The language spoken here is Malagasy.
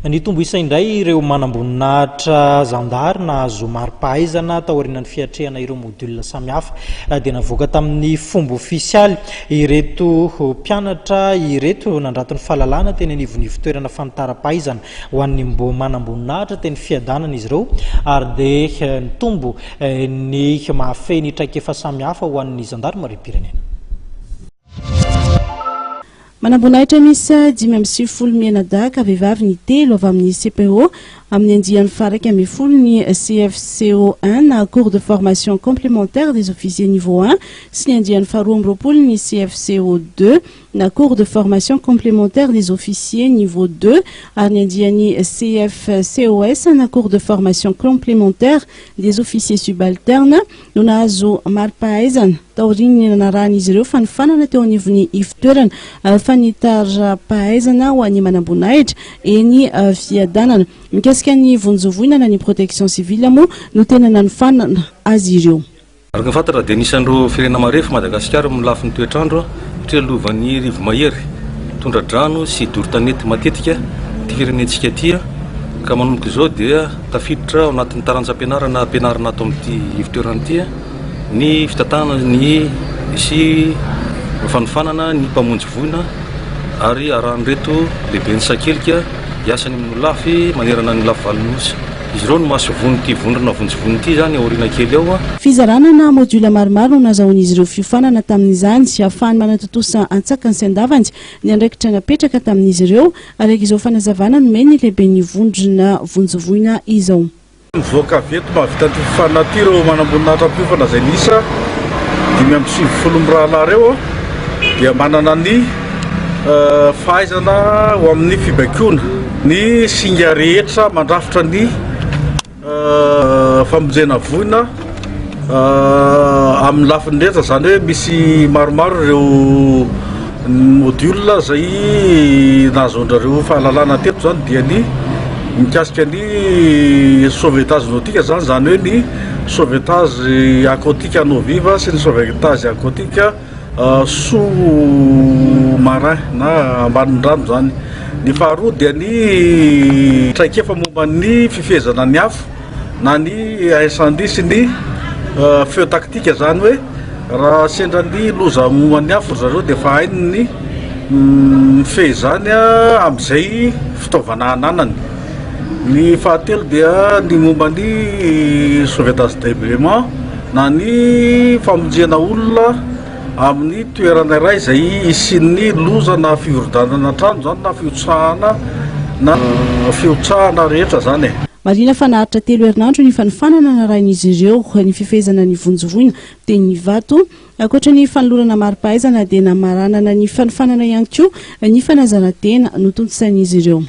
Nitombo isa indray ireo manamboninahitra zandary nahazo mari-pahaizana taorian'ny fiatrehana ireo module samihafa. Dia navoaka tamin'ny fomba ofisialy ireto mpianatra ireto nandrato ny fahalalana teny anivon'ny ivontoerana fanitaram-pahaizana ho an'ny mbo manamboninahitra teny Fiadanana izy ireo ary dia nitombo ny mahafehy ny traikefa samihafa ho an'ny zandarimariam-pirenena. Manamboninahitra miisa 95 mianadahy ka vehivavy ny telo avy amin'ny CPO amin'ny andiany faha-11 ny CFCO un na Cours de formation complémentaire des officiers niveau un sy ny andiany faha-22 ny CFCO deux na Cours de formation complémentaire des officiers niveau deux ary ny andiany CFCOS na Cours de formation complémentaire des officiers subalternes no nahazo mari-pahaizana taorian'ny nanarahan'izy ireo fanofanana teo anivon'ny ivotoerana fanitaram-pahaizana ho an'ny manamboninahitra eny Fiadanana. Mikasika ny vonjy-voina na ny protection civile moa no tena nanofanana azy ireo. Araka ny fantatra dia anisan'ireo firenena marefo Madagasikara amin'ny lafiny toetr'andro satria lovan'ny rivo-mahery, tondra-drano sy doro tanety matetika ity firenentsika ity ka manomboka izao dia tafiditra ao anatin'ny taranjam-pianarana ampianarina ato amin'ity ivotoerana ity ny fitantanana ny sy fanofanana ny mpamonjy voina ary arahan'ireto lehiben'ny sakelika hiasa any amin'ny holafy manerana ny lafivalon'ny Nosy. Izy ireo no masoivohon'ity vondrona vonjy voina ity izany aoriana kely ao. Fizarana na module maromaro no nazahoan'izy ireo fiofanana tamin'izany, ahafahany manatontosa antsakany sy andavany ny andraikitra napetraka tamin'izy ireo, araka izao fanazavana nomen'ny lehiben'ny vondrona vonjy voina izao. Mivoaka avy eto mahavita an'ity fiofanana ity ireo manamboninahitra mpiofana izay miisa 95 mirahalahy ireo dia manana ny fahaizana ho amin'ny fibaikoana ny singa rehetra mandrafitra ny famonjena voina amin'ny lafiny rehetra, izany hoe misy maromaro ireo module izay nahazoan-drareo fahalalana teto izany dia ny mikasika ny sauvetage nautique izany, izany hoe ny sauvetage aquatique en eau vive sy ny sauvetage aquatique sous marin na ambanin'ny rano izany. Ny faharoa dia ny traikefa momba ny fifehezana ny afo na ny incendie sy ny feu tactique, izany hoe raha sendra ny loza momba ny afo ry zareo dia efa hainy ny mifehy izany amin'izay fitaovana ananany. Ny fahatelo dia ny momba ny sauvetage déblaiement na ny famonjena olona amin'ny toerana iray izay hisian'ny loza na fihorodanana trano izany na fihotsahana na fihotsahana rehetra izany e. Marihina fa naharitra telo herinandro ny fanofanana narahin'izy ireo ny fifehezana ny vonjy voina teny Ivato. Ankoatra ny fanolorana mari-pahaizana dia namaranana ny fanofanana ihany koa ny fanazarantena notontosain'izy ireo.